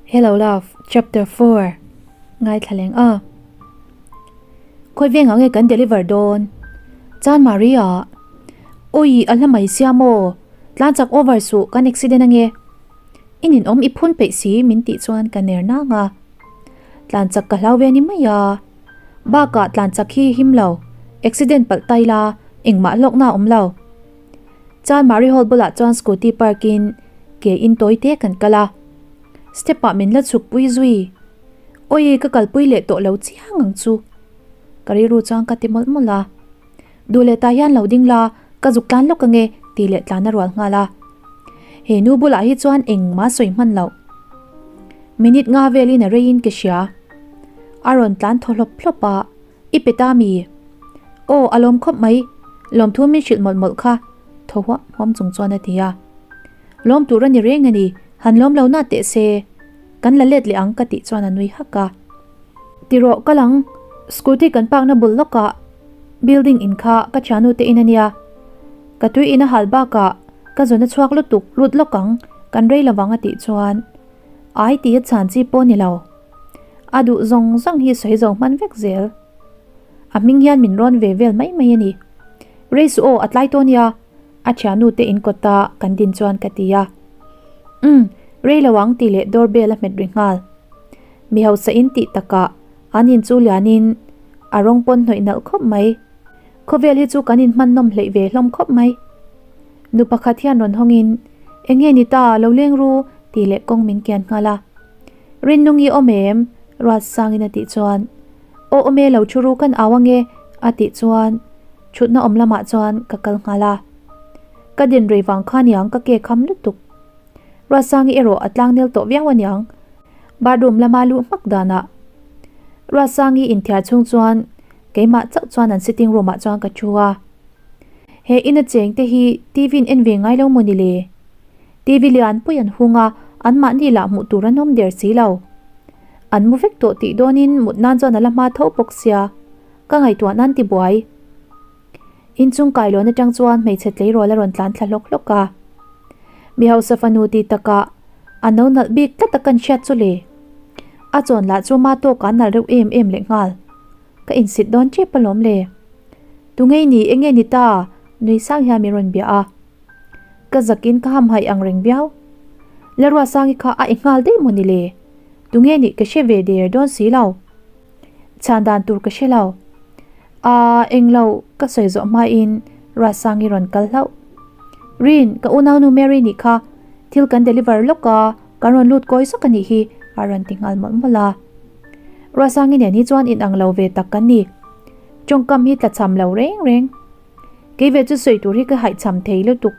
Hello love chapter 4 Ngaithla leng a. Khawi vengah nge kan deliver dawn? Chan Maria Awi a hla mai sia maw? Tlan chak over suh kan accident ange. I ninawm i phun peih si min tih chuan ka ner nang a. Tlan chak ka hlau ve ni mai a. Bakah tlan chak hi him lo, accident palh tai la engmah hlawkna a awm lo. Chan Mari Hall bulah chuan scooty park in ke in tawi te kan kal a, step ah min la chhuk pui zui. Awi ka kalpui leh tawh lo chiang ang chu. Ka rilru chuan ka ti mawlh mawlh a. Duh leh tah hian lo ding la, ka zuk tlan lawk ange tih leh tlan a rual nghal a. He nu bulah hi chuan engmah sawi hman loh. Minute nga velin a reiin ka hria. A rawn tlan thaw hlawp hlawp a. I pe ta mi? Aw, a lawm khawp mai. Lawmthu min hrilh mawlh mawlh kha, thaw huam huam chung chuan a ti a. Lawm tur a ni reng a ni, han lawm lo na teh se. Kan la let leh ang ka tih chuan a nui hak a. Ti rawh kal ang, scooty kan park na bul lawkah building in kha ka thianu te in a nia. Ka tui in a hal bakah ka zun a chhuak lutuk lut lawk ang, kan rei lovang a tih chuan ai tih a chhan chi pawh a ni lo. A duh zawng zawng hi sawi zo hman vek zel. A hming hian min rawn ve vel mai mai a ni. Rei suh aw, a tlai tawh nia, a thiannu te in kawta kan din chuan ka ti a. Umm, rei lo ang tih leh door bell a hmet ri nghal. Mi hausa in tih takah an in chu lianin a rawng pawn hnawih nalh khawp mai. Khawvel hi chu kan inhman nawm hleih ve hlawm khawp mai. Nu pakhat hian rawn hawngin, Eng nge ni ta, lo leng ru, tih leh kawng min kian nghal a. Rinnung i awm em? Ruat sangin a tih chuan, Aw awm e, lo thu ru kan au ange, a tih chuan thutna awm lamah chuan ka kal nghal a. Ka din rei vang kha niang ka ke kham lutuk. Ruat sangi erawh a tlang nel tawh viau aniang, bathroom lama luh hmak danah. Ruat sangi inthiar chhung chuan keimah chauh chuan an sitting room ah chuan ka thu a. He ina cheng te hi TV in en ve ngai lo maw ni le? TV lian pui an hung a, anmahni lah hmuh tur an awm der si lo. An mu vek tawh tih dawnin mut nan chuan a la hma tho bawk sia, ka ngaihtuah nan ti buai. Inchung kailawn atang chuan hmeichhe tleirawl a rawn tlan thla hlawk hlawk a. Mi hausa fanu ti takah a no nalh bik tlat a kan hriat chu le. A chawn lah chu ma tawkah a nalh reuh em em leh nghal. Ka insit dawn tep alawm le. Tungei ni enge ni ta? Nui sang hian min rawn bia a. Ka zakin ka hamhaih ang reng viau. Laruasangi kha a e nghal daih maw ni le? Tunge nih ka hre ve der dawn si lo. Chhan dan tur ka hre lo. Aa, englo, ka sawi zawh hmain Ruatsangi rawn kal hlauh. Rin, ka unaunu Mary nih kha thil kan deliver lawk a, kan rawn lut kawi zawk a nih hi, a rawn ti nghal mawlh mawlh a. Ruatsangi nen hi chuan inang lo ve tak kan ni. Tawngkam hi tlachham lo reng reng. Kei ve chu sawi tur hi ka haihchham thei lutuk.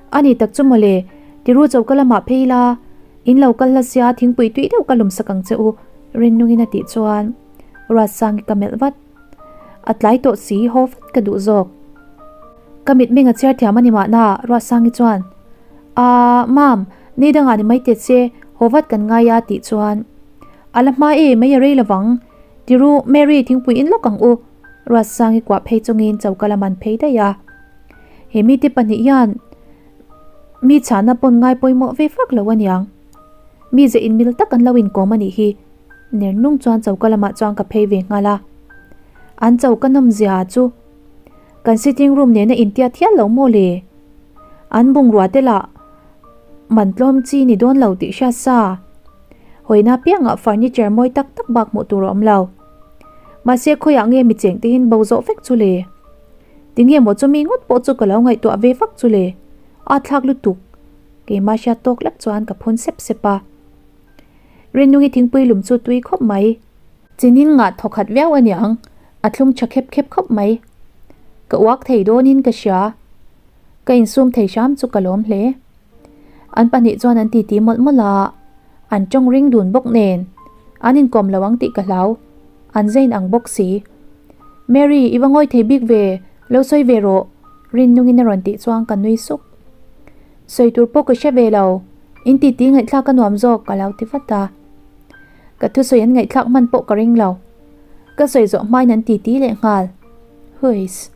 A ni tak chu mawle, tiru choka lamah phei la, in lo kal hla sia thingpui tui deuh ka lum sak ang che u, Rinnungin a tih chuan Ruatsangi ka melh vat. A tlai tawh si, haw vat ka duh zawk. Ka mitmeng a chhiar thiam a ni mahna, Ruatsangi chuan, Aaa, Mam, ni dangah ni mai teh che, haw vat kan ngai a tih chuan, A la hma e, mai a rei lovang, tiru Mary thingpui in lawk ang u, Ruatsangi kuah phei chungin choka lam an phei daih a. He mite pahnih hian mi chhahna pawn ngai pawimawh ve fak lo aniang. Mi ze inmil tak an lo inkawm a nih hi. Ner nung chuan choka lamah chuan ka phei ve nghal a. An choka nawmzia chu kan sitting room nena intiat hial lo maw le? An bungrua te lah man tlawm chi ni dawn lo tih hriat sa. Hawina piangah furniture mawi tak tak bak hmuh tur a awm lo. Mahse khawiah nge mi cheng te hin bo zawh vek chu le? Tinge maw chumi ngawt pawh chu ka lo ngaihtuah ve vak chu le? A thlak lutuk. Keimah hriat tawk lek chuan ka phun sep sep a. Rinungi thingpui lum chu tui khawp mai. Chinin ngah thaw khat viau aniang, a thlum tha khep khep khawp mai. Ka uak thei dawnin ka hria. Ka insum thei hram chu ka lawm hle. An pahnih chuan an titi mawlh mawlh a, an tawng ring dun bawk nen an inkawm lo ang tih ka hlau, an zain ang bawk si. Mary, i va ngawi thei bik ve, lo sawi ve rawh, Rinnungin a rawn tih chuan ka nui suk. Sawi tur pawh ka hre ve lo, in titi ngaihthlak ka nuam zawk ka lo ti vat a. Ka thusawi an ngaihthlak hman pawh ka ring lo. Ka sawi zawh hmain an titi leh nghal. Huiss.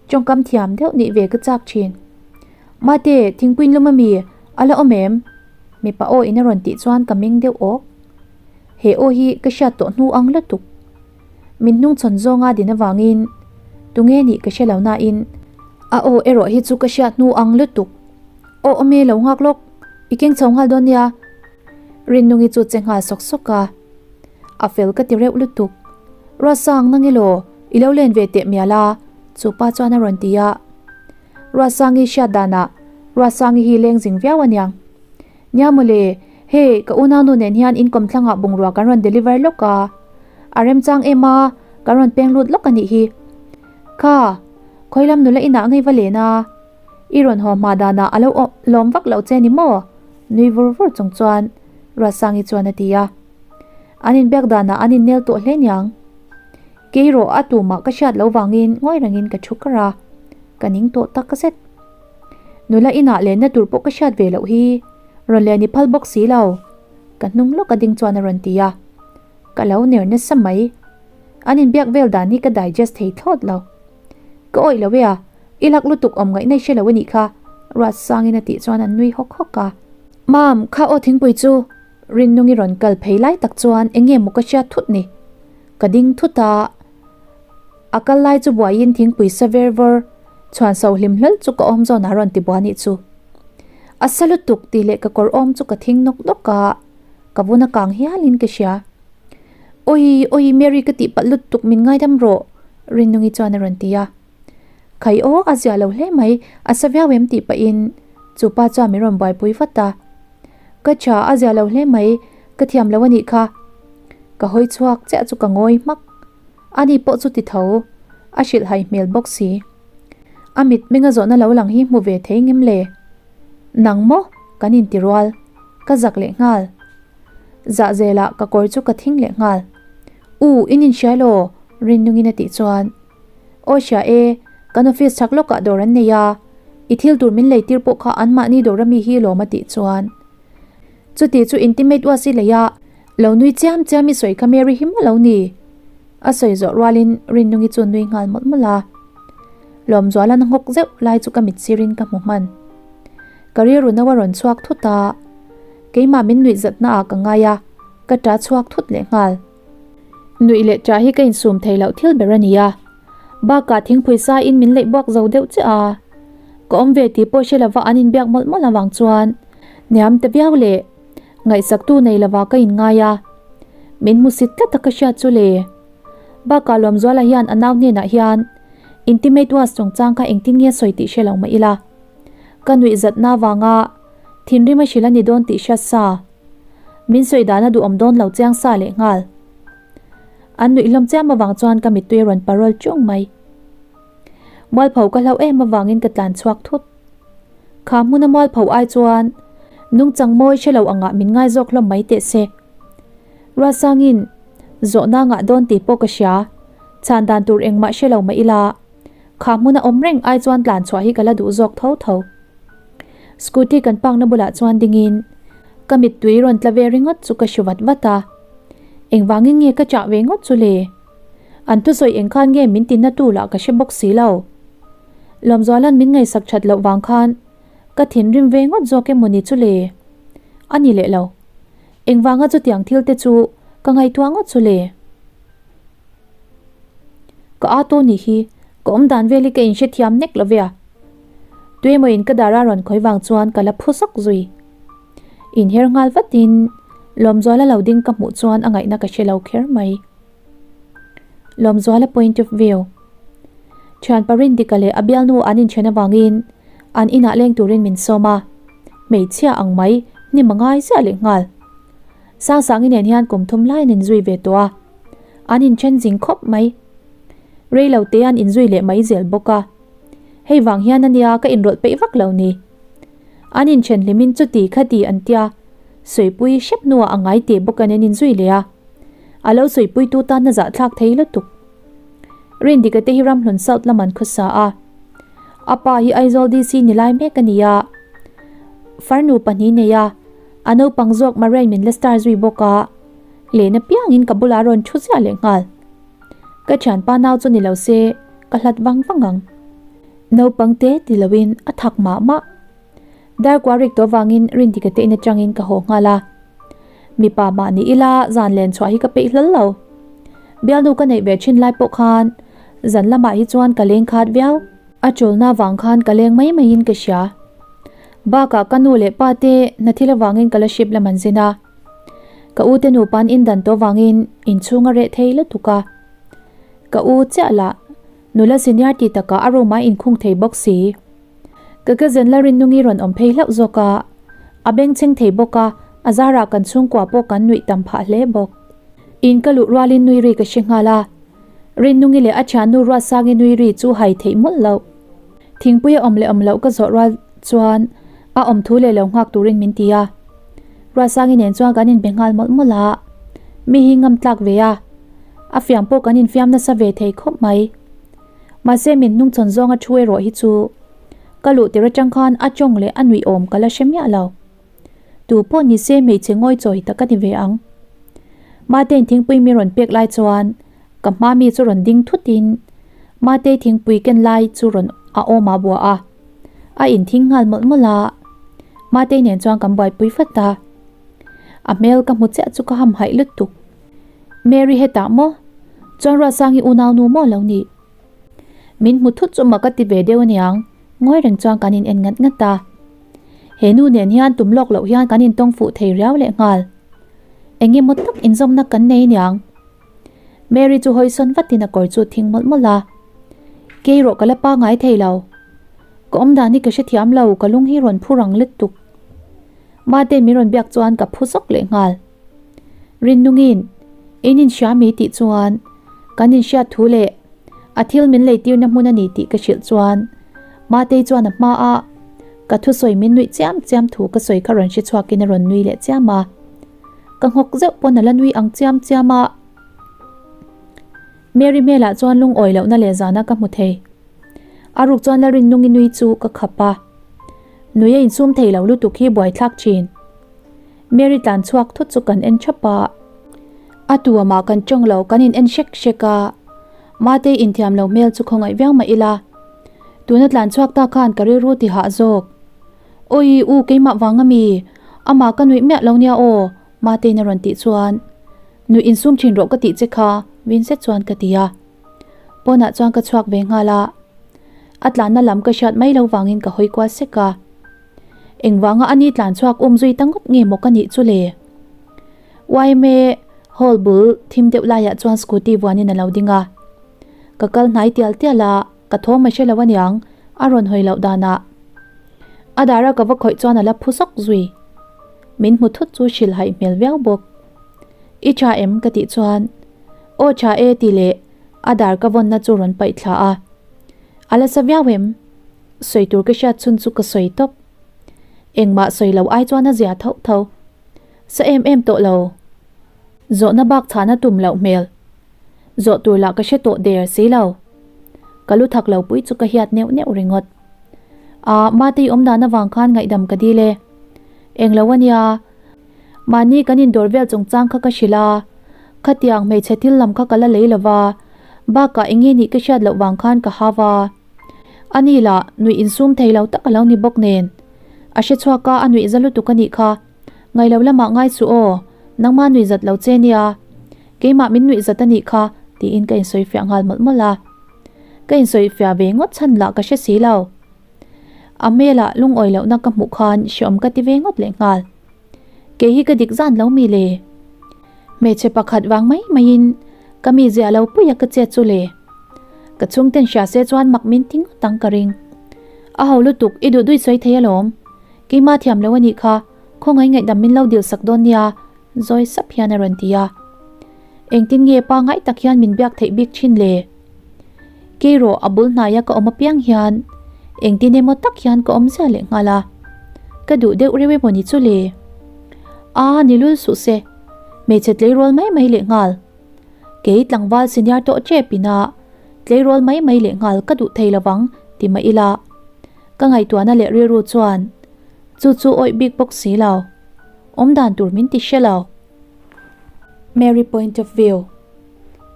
Tawngkam thiam deuh nih ve ka chak thin. Mate, thingpuiin lum ami? A la awm em? Mipa aw in a rawn tih chuan ka meng deuh awk. He aw hi ka hriat tawh hnu ang lutuk. Min hnungchhawn zawnga din avangin tunge nih ka hre lo nain a aw erawh hi chu ka hriat hnu ang lutuk. Aw awm e lo nghak lawk, i keng chho nghal dawn nia. Rinnungi chu che nghal sawk sawk a. A fel ka ti reuh lutuk. Ruatsang nang elaw i lo len ve teh mial a chu pa chuan a rawn ti a. Ruatsangi hriat danah Ruatsangi hi leng zing viau aniang. Nia mawle, hei ka unaunu nen hian in kawmthlangah bungrua kan rawn deliver lawk a. A remchang em a, kan rawn peng lut lawk a nih hi. Kha, khawilam nula inah ngei va len a, i rawn haw hma danah a lo lawm vak loh che ni maw? Nui vur vur chung chuan Ruatsangi chuan a ti a. An inbiak danah an innel tawh hle niang. Kei rawh a tumah ka hriat loh vangin ngawi rengin ka thu kar a, ka ning tawh tak zet. Nula inah lenna tur pawh ka hriat ve loh hi, rawn len i phal bawk si lo, ka hnung lawk a ding chuan a rawn ti a, ka lo ner nasa mai. An inbiak vel dan hi ka digest thei thlawt lo. Ka awih lo e a, i lak lutuk awm ngaih na i hre lo a nih kha, Ruatsangin a tih chuan an nui hawk hawk a. Mam, kha aw thingpui chu Rinnungi rawn kal phei lai tak chuan eng nge maw ka hriat thut ni? Ka ding thut a, a kal lai chu buaiin thingpui sa ver vawr chhuan so hlim hlawl chu ka awm zawn a rawn ti bua nih chu. A sa lutuk tih leh ka kawr awm chu ka thing nawk nawk a, ka vun a kang hialin ka hria. Awi, awi Mary ka tih palh lutuk min ngaidam rawh Rinnungi chuan a rawn ti a. Khai aw a zia lo hle mai, a sa viau em tih pahin chu pa chuan min rawn buaipui vat a. Ka tha a zia lo hle mai, ka thiam lo a nih kha. Ka hawi chhuak chiah chu ka ngawi hmak. Ani pawh chu ti tho, a hrilh hai hmel bawk si. A mit menga zawhna lo lang hi hmu ve thei ngem le? Nang maw? Kan inti rual. Ka zak leh nghal. Zah zelah ka kawr chu ka thing leh nghal. U, in inhria law? Rinnungin a tih chuan. Aw hria e, kan office chhak lawkah dawr an nei a, i thil tur min lei tir pawh kha anmahni dawr ami hi lawm a tih chuan. Chuti chu intimate uas i lei a, lo nui chiam chiam i sawi kha Mary hi maw lo ni? A sawi zawh rualin Rinnungi chu nui nghal mawlh mawlh a. Lawmzualan a nghawk zeuh lai chu ka mit sirin ka hmu hman. Ka rilru no a rawn chhuak thut a, keimah min nuih zatna ah ka ngai a, ka ta chhuak thut leh nghal. Nuih leh ṭah hi ka insum thei loh thil ber a ni a, bakah thingpui sa in min leih buak zo deuh chiah a, ka awm ve tih pawh hre lova an inbiak mawlh mawlh avang chuan hniam ta viau leh ngaihsaktu nei lova ka inngai a, min hmusit tlat a ka hriat chu le. Bakah Lawmzuala hian a nau hnenah hian intimate was chungchang kha engtin nge sawi tih hre lo mah ila, ka nuih zatna avanga thinrim a hrilh a ni dawn tih hriat sa. Min sawi dan a duhawm dawn lo chiang sa leh nghal. An nuih hlawm chiam avang chuan ka mittui a rawn parol chung mai. Mualpho ka hlauh em avangin ka tlan chhuak thut. Kha hmuna mualpho ai chuan nungchang mawi hre lo angah min ngai zawk hlawm mai teh se. Ruatsangin zawhna ngah dawn tih pawh ka hria, chhan dan tur engmah hre lo mah ila, kha hmuna awm reng ai chuan tlan chhuah hi ka la duh zawk tho tho. Scooty kan park na bulah chuan dingin ka mittui rawn tla ve ringawt chu ka hru vat vat a, engvangin nge ka chah ve ngawt chu le? An thusawi eng khan nge min tinna tu lah ka hre bawk si lo. Lawmzuala'n min ngaihsak that loh vang khan ka thinrim ve ngawt zawk em mawni chu le? A ni leh lo. Engvanga chutiang thil te chu ka ngaihtuah ngawt chu le? Ka â tawh nih hi, ka awm dan vel hi ka inhrethiam nek lo ve a. Tuemawiin ka dar a rawn khawi vang chuan ka la phu zawk zui. Inher nghal vatin Lawmzuala lo ding ka hmuh chuan a ngaihna ka hre lo kher mai. Lawmzuala point of view. Thian Parindika leh a bialnu an inthen avangin an inah leng turin min sawm a, hmeichhia ang mai hnim a ngai ziah leh nghal. Sangsangi nen hian kum thum lai an inzui ve tawh a, an inthen zing khawp mai. Rei lo te an inzui leh mai zel bawk a, hei vang hian ania ka inrawlh peih vak lo ni. An inthen hlimin chuti khati an tia, sawipui hrep hnuah a ngai teh bawk an en inzui leh a, a lo sawipuitu tan a zahthlak thei lutuk. Rindika te hi Ramhlun South lam an khawsa a, a pa hi Aizawl DC ni lai mek a ni a, farnu pahnih nei a, A naupang zawk Mariain min la star zui bawk a, lehna piangin ka bulah a rawn thu ziah leh nghal. Ka thianpa nau chu ni lo se ka hlat vang vang ang. Naupang te ti loin a thak mah mah. Dar kua rik tawh vangin Rindika te in atangin ka haw nghal a. Mipa mah ni ila zan len chhuah hi ka peih hlal lo. Bialnu ka neih ve thin lai pawh khan zan lamah hi chuan ka leng khat viau. A chulna vang khan ka leng mai maiin ka hria. Bakah ka nu leh pa te hna thil avangin ka la hrip lam an zin a. Ka u te nupa'n in dan tawh vangin inchhung a reh thei lutuk a. Ka u chiah lah nula senior ti takah a room ah inkhung thei bawk si. Ka cousin la Rinnungi rawn awm phei hlauh zawk a, a bengchheng thei bawk a, a zarah kan chhungkua pawh kan nuih tam phah hle bawk. In ka luh rualin nui ri ka hre nghal a, Rinnungi leh a thiannu Ruatsangi nui ri chu hai theih mawlh loh. Thingpui a awm leh awm loh ka zawh rual chuan a awm thu leh lo nghak turin min ti a. Ruatsangi nen chuan kan inbe nghal mawlh mawlh a, mi hi ngam tlak ve a, a fiam pawh kan infiam nasa ve thei khawp mai. Mahse min hnungchhawn zawnga thu erawh hi chu ka luh tir atang khan a tawng leh a nuih awm ka la hre miah lo. Tu pawh ni se hmeichhe ngawi chawi tak a ni ve ang. Matein thingpui mi rawn pek lai chuan ka hma mi chu rawn ding thutin Matei thingpui ken lai chu rawn a awm a bua a, a inthing nghal mawlh mawlh a. Matei nen chuan kan buaipui vat a. A hmel ka hmu chiah chu ka hamhaih lutuk. Mary hetah maw? Chuan Ruatsangi unaunu maw lo nih? Min hmu thut chu mak a ti ve deuh aniang, ngawi reng chuan kan in en ngat ngat a. He nu nen hian tum lawk loh hian kan intawng fuh thei riau leh nghal. Eng emaw tak inzawmna kan nei aniang. Mary chu hawi sawn vatin a kawr chu thing mawlh mawlh a. Kei rawh ka la pangai thei lo. Ka awmdan hi ka hrethiam lo, ka lung hi rawn phu rang lutuk. Mate min rawn biak chuan ka phu zawk leh nghal. Rinnungin, In inhria mi tih chuan kan inhriat thu leh a thil min leitirna hmun a ni tih ka hrilh chuan Matei chuan a hma a ka thusawi min nuih chiam chiam thu ka sawi kha rawn hre chhuakin a rawn nui leh chiam a. Ka nghawk zeuh pawn a la nui ang chiam chiam a. Mary hmelah chuan lungawi lohna leh zana ka hmu thei. A ruk chuan la Rinnungi nui chu ka khap a. Nui a insum thei lo lutuk hi buaithlak thin. Mary tlan chhuak thut chu kan en thap a. A tuamah kan tawng lo kan in en hrek hrek a. Matei inthiam lo hmel chu khawngaih viau mah ila. Tuna tlan chhuak ta khan ka rilru ti hah zawk. Awi u keimah vang ami? Amah ka nuih miah lo nia aw Matei'n a rawn tih chuan nuih insum thin rawh ka tih che kha vin zet chuan ka ti a. Pawnah chuan ka chhuak ve nghal a. A tlanna lam ka hriat mai lo vangin ka hawi kual sek a. Engvanga ani tlan chhuak um zui ta ngawt nge maw ka nih chu le? Yma hall bul thim deuh laiah chuan scooty vuanin a lo ding a. Ka kal hnai tial tial a, ka thawm a hre lo aniang a rawn hawi loh danah. A dara ka va khawih chuan a la phu zawk zui. Min hmu thut chu hrilh haih hmel viau bawk. I tha em? ka tih chuan Aw tha e tih leh a dar ka vawnna chu rawn paih thla a. A la sa viau em? Sawi tur ka hriat chhun chu ka sawi tawp. Engmah sawi lo ai chuan a zia tho tho. Sa em em tawh lo. Zawhna bak chhana tum loh hmel. Zawh tur lah ka hre tawh der si lo. Ka lu thak lo pui chu ka hiat neuh neuh ringawt. Aa, Matei awm dan avang khan ngaihdam ka dil e. Englo a nia. Mahni kan indawr vel chungchang kha ka hrilh a, khatiang hmeichhe thil lam kha ka la lei lova, bakah eng nge nih ka hriat loh vang khan ka hau a. Ani lah nuih insum thei lo tak a lo ni bawk nen. A hre chhuak a, a nuih za lutuk a nih kha. Ngailo lamah ngai suh aw, nangma nuih zat lo che nia. Keimah min nuih zat a nih kha, tiin ka insawifiah nghal mawlh mawlh a. Ka insawifiah ve ngawt chhan lah ka hre si lo. A hmelah lungawi lohna ka hmuh khan hreawm ka ti ve ngawt leh nghal. Kei hi ka dik zan lo mi le? Hmeichhe pakhat vang mai maiin ka mi zia lo pui a ka chet chu le. Ka chhungten hria se chuan mak min ti ngawt ang ka ring. A ho lutuk i duh duih sawi thei alawm. Keimah thiam lo a nih kha, khawngaih ngaihdam min lo dil sak dawn nia, zawi sap hian a rawn ti a. Engtin nge pangngai tak hian min biak theih bik thin le? Kei rawh a bul hnaia ka awm apiang hian engtin emaw tak hian ka awm zia leh nghal a, ka duh deuh reuh emaw ni chu le? Aa ni lul suh se, hmeichhe tleirawl mai mai leh nghal. Kei tlangval senior tawh tep ina tleirawl mai mai leh nghal ka duh thei lovang ti mah ila ka ngaihtuahna leh rilru chuan chu chu awih bik bawk si lo, awmdan tur min ti hre lo. Mary point of view.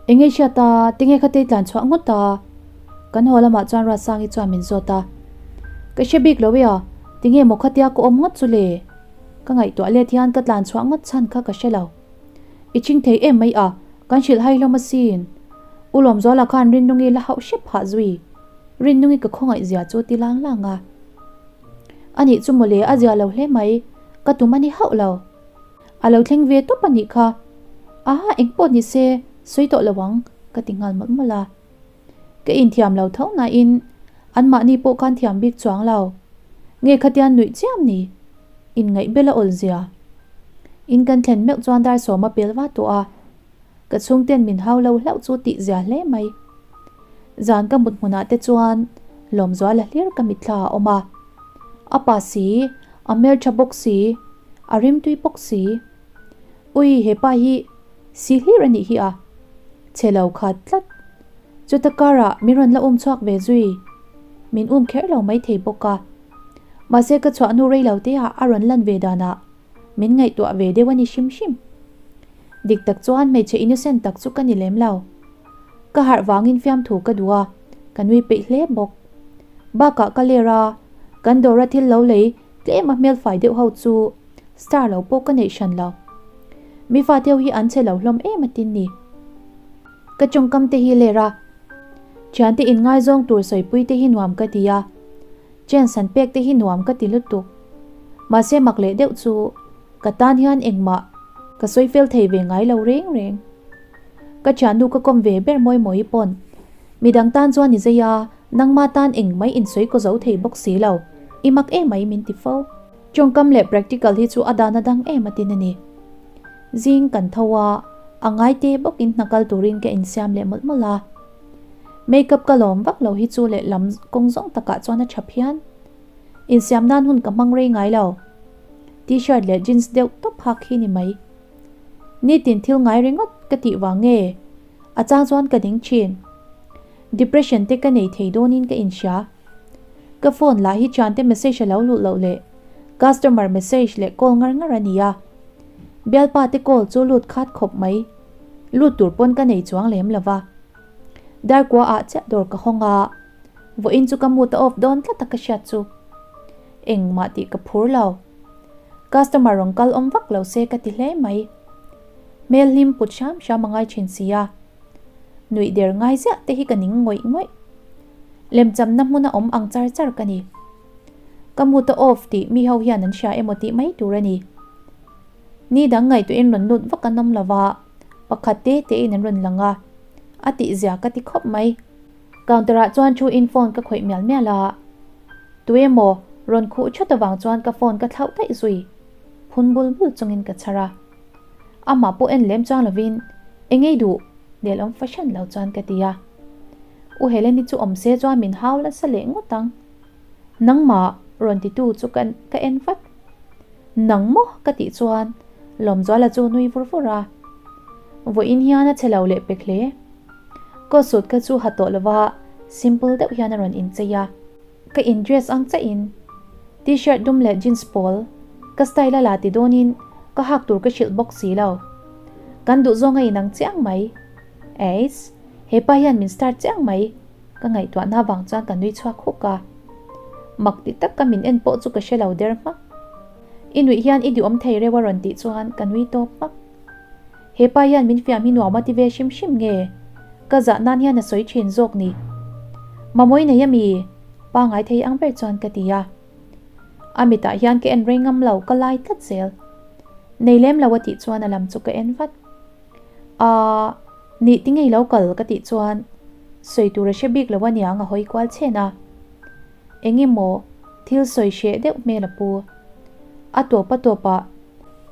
Enge hriat a, tinge kha tei tlan chhuah ngawt a? Kan haw lamah chuan Ruatsangi chuan min zawt a. Ka hre bik lo e a, Tinge maw khatia ka awm ngawt chu le? Ka ngaihtuah let hian ka tlan chhuah ngawt chhan kha ka hre lo. I ching thei em mai a, kan hrilh hai hlawm asin. U Lawmzuala khan Rinnungi la hauh hrep phah zui. Rinnungi ka khawngaih zia chu ti lang lang a. Anih chu mawle a zia lo hle mai, ka tum a ni hauh lo. A lo thleng ve tawp a nih kha. Aha engpawh ni se, sawi tawh lo ang, ka ti nghal mawlh mawlh a. Ka inthiam lo tho nain anmahni pawh khan thiam bik chuang lo. Nge khatian nuih chiam ni? Inngaih bel a awl zia. In kan thlen meuh chuan dar sawma pel va tawh a. Ka chhungten min hau lo hlauh chu tih zia hle mai. Zan ka mut hmunah te chuan Lawmzuala hlir ka mitthla a awm a. A pa si, a hmeltha bawk si, a rimtui bawk si. Ui he pa hi si hlir a nih hi a. Chhe lo khat tlat. Chuta karah min rawn la um chhuak ve zui. Min um kher lo maithei bawk a. Mahse ka chhuah hnu rei lo te ah a rawn lan ve danah Min ngaihtuah ve deuh a ni hrim hrim. Dik tak chuan hmeichhe innocent tak chu ka ni lem lo. Ka harh vangin fiamthu ka duh a, ka nui peih hle bawk. Bakah ka ler a, kan dawra thil lo lei tlem a hmelfai deuh ho chu star lo pawh ka neih hran lo. Mi fate ho hi an che lo hlawm em atin ni. Ka tawngkam te hi ler a, thiante inngaizawng tur sawipui te hi nuam ka ti a. Chance han pek te hi nuam ka ti lutuk. Mahse mak leh deuh chu ka tan hian engmah ka sawi fel thei ve ngai lo reng reng. Ka thiannu ka kawm ve ber mawi mawi pawn midang tan chuan i zei a, nangma tan engmai in sawi kaw zo thei bawk si lo, i mak emai min ti fo. Tawngkam leh practical hi chu a dan a dang em atin a ni. Zing kan tho a, a ngai te bawkin hna kal turin ka insiam leh mawlh mawlh a. Makeup ka lawm vak lo hi chu lehlam kawng zawng takah chuan a tha phian. Insiam nan hun ka hmang rei ngai lo. T-shirt leh jeans deuh tawp hak hi ni mai. Nitin thil ngai ringawt ka tih vang nge? A chang chuan ka ding thin. Depression te ka nei thei dawnin ka inhria. Ka phone lah hi thiante message a lo luh loh leh customer message leh call ngar ngar a nia. Bialpa te call chu lut khat khawp mai. Lut tur pawn ka nei chuang lem lo va. Darkua ah chiah dawr ka hawng a, vawiin chu ka mood a off dawn tlat a ka hriat chu. Engmah tih ka phur lo. Customer rawn kal awm vak lo se ka ti hle mai. Hmel hlim put hram hram a ngai thin si a. Nuih der ngai ziah te hi ka ning ngawih ngawih. Lemchamna hmuna awm ang char char ka ni. Ka mood a off tih mi ho hian an hria emaw tih mai tur a ni. Ni dang ngaihtuahin rawn lut vak an awm lo va, pakhat te tein an rawn lang a, a tihzia ka ti khawp mai. Counter ah chuan thu in phone ka khawih mial mial a, tuemaw rawn khuh thut avang chuan ka phone ka thlauh daih zui, phun bul bul chungin ka chhar a. Amah pawh en lem chuang lovin, Eng ei duh? Nelawm fahran lo chuan ka ti a. U Heleni chu awm se chuan min hau nasa leh ngawt ang. Nangmah rawn titu chu ka ka en vat. Nang maw? ka tih chuan Lawmzuala chu nui vur vur a. Vawiin hian a che lo leh pek hle. Coat suit kha chu ha tawh lova simple deuh hian a rawn inchei a. Ka in dress ang chiah in T-shirt dum leh jeans pawl ka style a la ti dawnin ka hak tur ka hrilh bawk si lo. Kan duhzawng a inang chiang mai. Eiss, hepa hian min start chiang mai. Ka ngaihtuahna vang chuan ka nui chhuak huk a. Mak ti tak ka min en pawh chu ka hre lo der hmak. I nuih hian i duhawm thei reuh a rawn tih chuan ka nui tawp hmak. He pa hian min fiam hi nuam a ti ve hrim hrim nge? Ka zah nan hian a sawi thin zawk ni. Mamawi nei ami? Pangai thei ang ber chuan ka ti a. A mitah hian ka en rei ngam lo ka lai tlat zel. Nei lem lo a tih chuan a lam chu ka en vat. Aaa. Nih ti ngei lo kal ka tih chuan sawi tur a hre bik lo aniang a hawi kual chhen a. Eng emaw thil sawi hreh deuh hmel a pu. A tawp a tawp ah.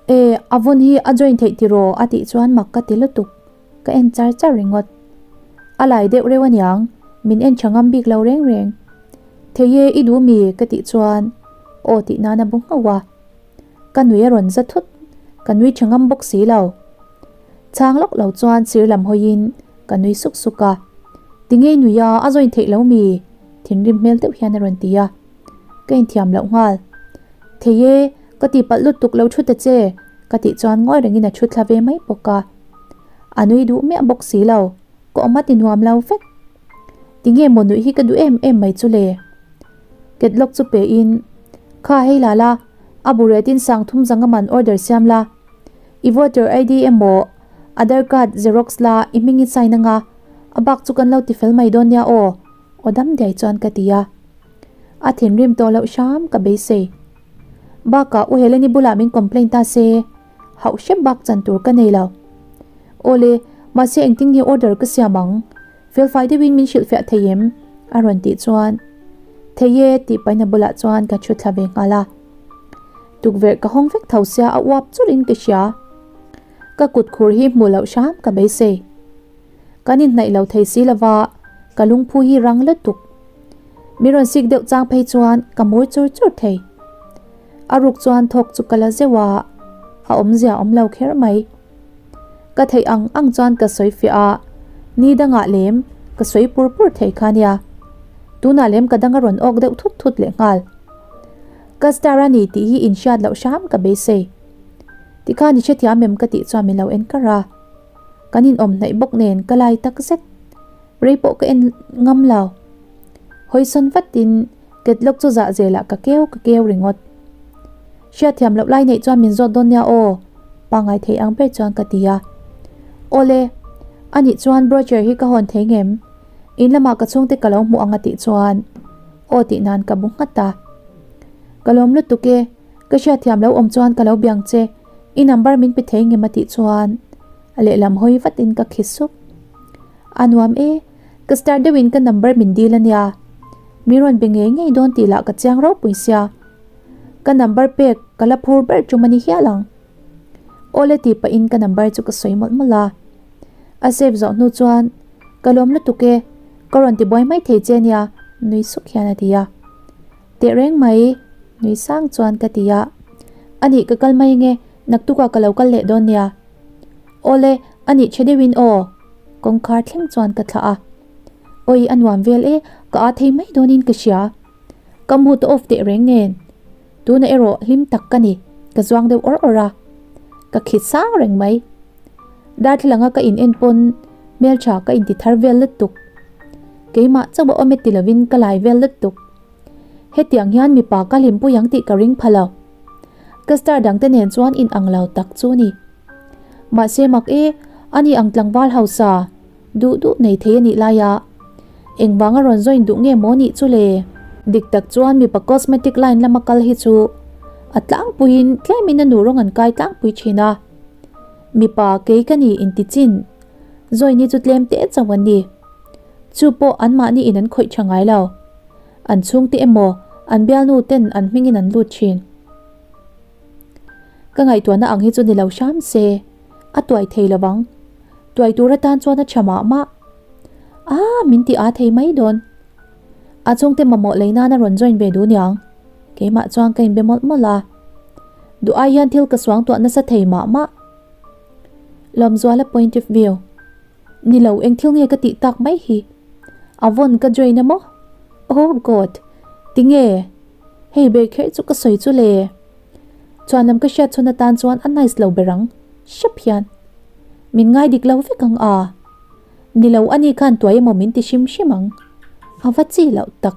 E, a vawn hi a join theih tiraw a tih chuan mak ka ti lutuk. Ka en char char ringawt. A lai deuh reuh aniang min en tha ngam bik lo reng reng. Thei e i duh mi ka tih chuan aw tih nan a bu nghauh a. Ka nui a rawn za thut, ka nui tha ngam bawk si lo. Chhang lawk lo chuan sir lam hawiin ka nui suk suk a. Ti ngei nui a, a join theih lo mi? Thinrim hmel deuh hian a rawn ti a. Ka inthiam loh nghal. Thei e, ka ti palh lutuk lo thu ta che, ka tih chuan ngawi rengin a thu thla ve mai bawk a. A nui duh miah bawk si lo, ka awm a ti nuam lo vek. Ti nge maw nuih hi ka duh em em mai chu le? Catlock chu pe in. Kha hei la la, a bu retin sangthum zanga man order siam la. I voter ID emaw Aadhar card xerox la i hming i sign anga, a bak chu kan lo ti fel mai dawn nia aw, aw dam diai chuan ka ti a. A thinrim tawh loh hram ka beisei. Bakah U Heleni bulah min complain ta se, hauh hrep bak chan tur ka nei lo. Awle, mahse engtin nge order ka siam ang? Felfai deuhin min hrilhfiah thei em? A rawn tih chuan, Thei e tih paina bulah chuan ka thu thla ve nghal a. Tukverh ka hawng vek tho sia a uap chulhin ka hria. Ka kut khur hi hmuh loh hram ka beisei. Kan inhnaih lo thei si lova ka lungphu hi rang lutuk. Mi rawn sik deuh chang phei chuan ka mur chur chur thei. A ruk chuan thawk chu ka la zeuh a, a awmzia awm lo kher mai. Ka theih ang ang chuan ka sawi fiah a, ni dangah lem ka sawi pur pur thei kha nia. Tunah lem ka dang a rawn awk deuh thut thut leh nghal. Ka star a ni tih hi inhriat loh hram ka beisei. Tikhan i hrethiam em ka tih chuan min lo en kar a. Kan inawm hnaih bawk nen ka lai tak zet. Rei pawh ka en ngam lo. Hawisawn vatin Ketlawk chu zah zelah ka keu ka keu ringawt. Hriatthiam loh lai neih chuan min zawt dawn nia aw, pangngai thei ang ber chuan ka ti a. Awle, anih chuan brochure hi ka hawn thei ngem? In lamah ka chhungte ka lo hmuh ang a tih chuan aw tih nan ka bu nghat a. Ka lawm lutuk e, ka hriatthiam lo awm chuan ka lo biang che, i number min pe thei ngem a tih chuan a lehlam hawi vatin ka khi sup. A nuam e, ka start deuhin ka number min dil a nia. Mi rawn be ngei ngei dawn tih lah ka chiang ropui sia. Ka number pek ka la phur ber tum a ni hial ang. Awle tih pahin ka number chu ka sawi mawlh mawlh a. A save zawh hnu chuan ka lawm lutuk e, ka rawn ti buai mai thei che nia nui suk hian a ti a. Teh reng mai nui sang chuan ka ti a. Anih ka kal mai ange, naktukah ka lo kal leh dawn nia. Awle anih che deuhin aw kawngkhar thleng chuan ka thlah a. Awi a nuam vel e, ka aa thei mai dawnin ka hria. Ka mood a off teh reng nen. Tuna erawh hlim tak ka ni, ka zuang deuh awr awr a. Ka khit sang reng mai. Darthlalanga ka in en pawn hmeltha ka inti thar vel lutuk. Keimah chauh a awm e ti lovin ka lai vel lutuk. Hetiang hian mipa ka hlimpui ang tih ka ring pha lo. Ka star dangte nen chuan in ang lo tak chu ni. Mahse mak e, ani ang tlangval hausa. Duh duh nei thei a nih lai a, engvang a rawn join duh nge maw nih chu le? Dik tak chuan mipa cosmetic line lama kal hi chu a tlangpuiin tlemin a nu rawng an kai tlangpui thin a, mipa kei ka ni inti chin join hi chu tlem teh chauh an ni. Chu pawh anmahni in an khawih tha ngai lo. An chhungte emaw an bialnu ten an hmingin an lut thin. Ka ngaihtuahna ang hi chu ni lo hram se, a tuai thei lovang. Tuai tur atan chuan a tha mah mah. Aaa min ti aa thei mai dawn. A chhungte mamawh lei nana rawn join ve duh niang. Keimah chuan ka inbe mawlh mawlh a. Duh ai hian thil ka suang tuah nasa thei mah mah. Lawmzuala point of view. Ni lo eng thil nge ka tih tak mai hi. A vawn ka join a maw? Oh God! Tinge? Hei ber kher chu ka sawi chu le. Chuan lam ka hriat chhun atan chuan a nice lo ber ang. Hrep hian. Min ngai dik lo vek ang a. Ni lo ani khan tuai emaw min ti hrim hrim ang. A va chi loh tak.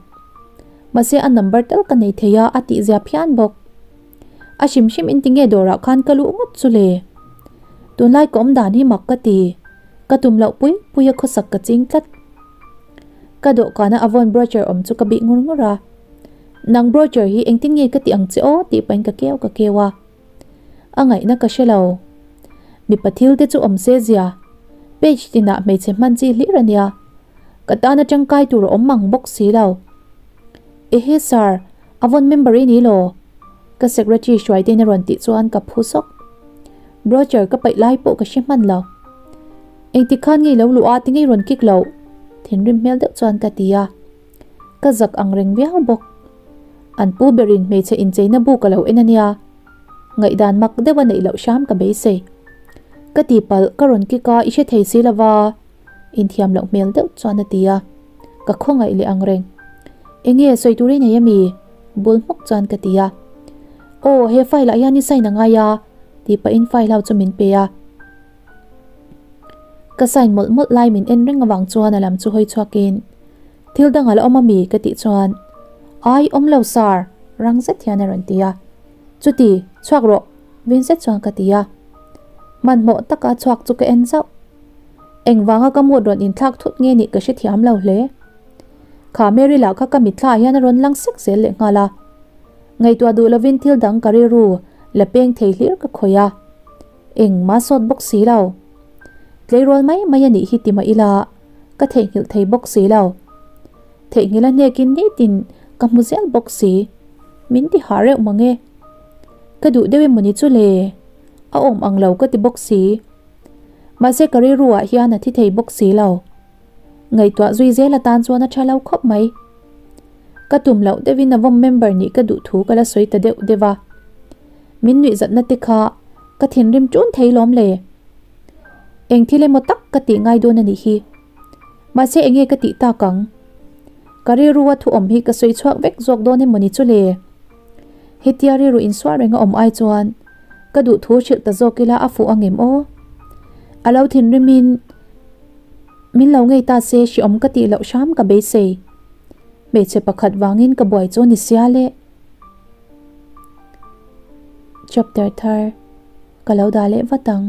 Mahse a number tal ka nei thei a a tih zia phian bawk. A hrim hrim in tinge dawrah khan ka luh ngawt chu le. Tunlai ka awm dan hi mak ka ti. Ka tum loh pui pui a khawsak ka ching tlat. Ka dawhkana a vawn brochure awm chu ka bih ngur ngur a. Nang brochure hi engtin nge ka ti ang che aw tih pahin ka keu ka keu a. A ngaihna ka hre lo. Mipa thil te chu awm se zia. Page tinah hmeichhe hman chi hlir a nia. Ka tana tangkai tur a awm mang bawk si lo. Ehe sir, a vawn member i ni law? Ka secretary hruaitein a rawn tih chuan ka phu sawk. Brochure ka paih lai pawh ka hre hman lo. Engtik khan ngei lo luh a ti ngei rawn kik loh? Thinrim hmel deuh chuan ka ti a. Ka zak ang reng viau bawk. An pu berin hmeichhe incheina bu ka lo en a nia. Ngaihdan mak deuh a neih loh hram ka beisei. Ka tihpalh ka rawn kik a i hre thei si lova inthiam loh hmel deuh chuan a ti a. Ka khawngaih leh ang reng. Enge sawi tur i nei ami? Bul hmawk chuan ka ti a. Aw he file ah hian i sign a ngai a tih pahin file ho chu min pe a. Ka sign mawlh mawlh lai min en reng avang chuan a lam chu hawi chhuakin, Thil dang a la awm ami? ka tih chuan, Ai awm lo sir! Rang zet hian a rawn ti a. Chuti, chhuak rawh, vin zet chuan ka ti a. Hmanhmawh taka chhuak chu ka en zauh. Engvanga ka mood rawn inthlak thut nge nih ka hrethiam lo hle. Kha Mary lah kha ka mitthla ah hian a rawn lang sek zel leh nghal a. Ngaihtuah duh lovin thil dang ka rilru la peng thei hlir ka khawih a. Engmah sawt bawk si lo. Tleirawl mai mai a nih hi ti mah ila ka theihnghilh thei bawk si lo. Theihnghilh a hnekin nitin ka hmu zel bawk si. Min ti hah reuh mang e. Ka duh deuh emawni chu le? A awm ang lo ka ti bawk si. Mahse ka rilru ah hian a thi thei bawk si lo. Ngaihtuah zui zel atan chuan a tha lo khawp mai. Ka tum loh deuhin a vawm member nih ka duh thu ka la sawi ta deuh deuh a. Min nuihzatna te kha ka thinrim tun thei lawm le. Eng thil emaw tak ka tih ngai dawn a nih hi. Mahse enge ka tih tak ang? Ka rilru a thu awm hi ka sawi chhuak vek zawk dawn emaw ni chu le? Hetia rilru insual reng a awm ai chuan ka duh thu hrilh ta zawk ila a fuh angem aw? A lo thinrimin min lo ngei ta se hriawm ka tih loh hram ka beisei. Hmeichhe pakhat vangin ka buai chu ni sia le. Chapter thar ka lo dah leh vat ang.